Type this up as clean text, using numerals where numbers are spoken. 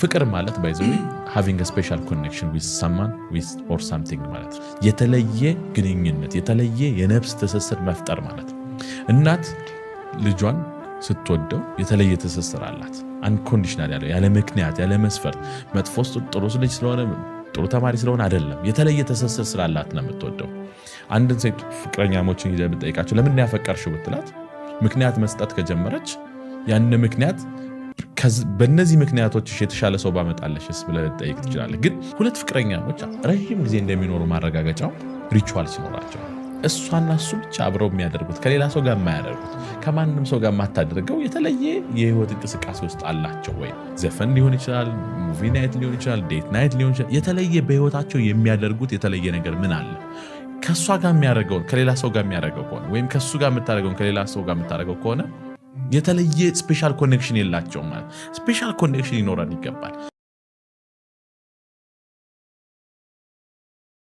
ፍቅር ማለት by the way having special connection with someone with or something ማለት ነው። የተለየ ግንኙነት፣ የተለየ የነፍስ ትስስር መፍጠር ማለት ነው። እናት ልጇን ስትወደው የተለየ ትስስር አላት። Unconditional ያለው፣ ያለ ምክንያት፣ ያለ መስፈርት፣ መጥፎ ጥሩ ልጅ ስለሆነ፣ ጥሩ ተማሪ ስለሆነ አይደለም። የተለየ ትስስር ስላላት ነው የምትወደው። አንድን ሴት ፍቅረኛሞችን ይዘህ ብትጠይቃቸው ለምን ያፈቀርሽው ብትላት ምክንያት መስጠት ከጀመረች ያን ምክንያት በእነዚህ ምክንያቶች የተሻለ ሰው ባመጣለሽስ ብለህ ልትጠይቅ ትችላለህ። ግን ሁለት ፍቅረኛሞች ረዥም ጊዜ እንደሚኖሩ ማረጋገጫው ritual ሲኖራቸው፣ እሷና እሱ ብቻ አብረው የሚያደርጉት፣ ከሌላ ሰው ጋር የማያደርጉት፣ ከማንም ሰው ጋር የማታደርገው የተለየ የህይወት እንቅስቃሴ ውስጥ አላቸው ወይ? ዘፈን ሊሆን ይችላል፣ movie night ሊሆን ይችላል፣ date night ሊሆን ይችላል። የተለየ በህይወታቸው የሚያደርጉት የተለየ ነገር ምን አለ? ከእሷ ጋር የሚያደርገውን ከሌላ ሰው ጋር የሚያደርገው ከሆነ ወይም ከእሱ ጋር የምታደርገውን ከሌላ ሰው ጋር የምታደርገው ከሆነ የተለየ special connection የላቸውም ማለት። Special connection ይኖረን ይገባል።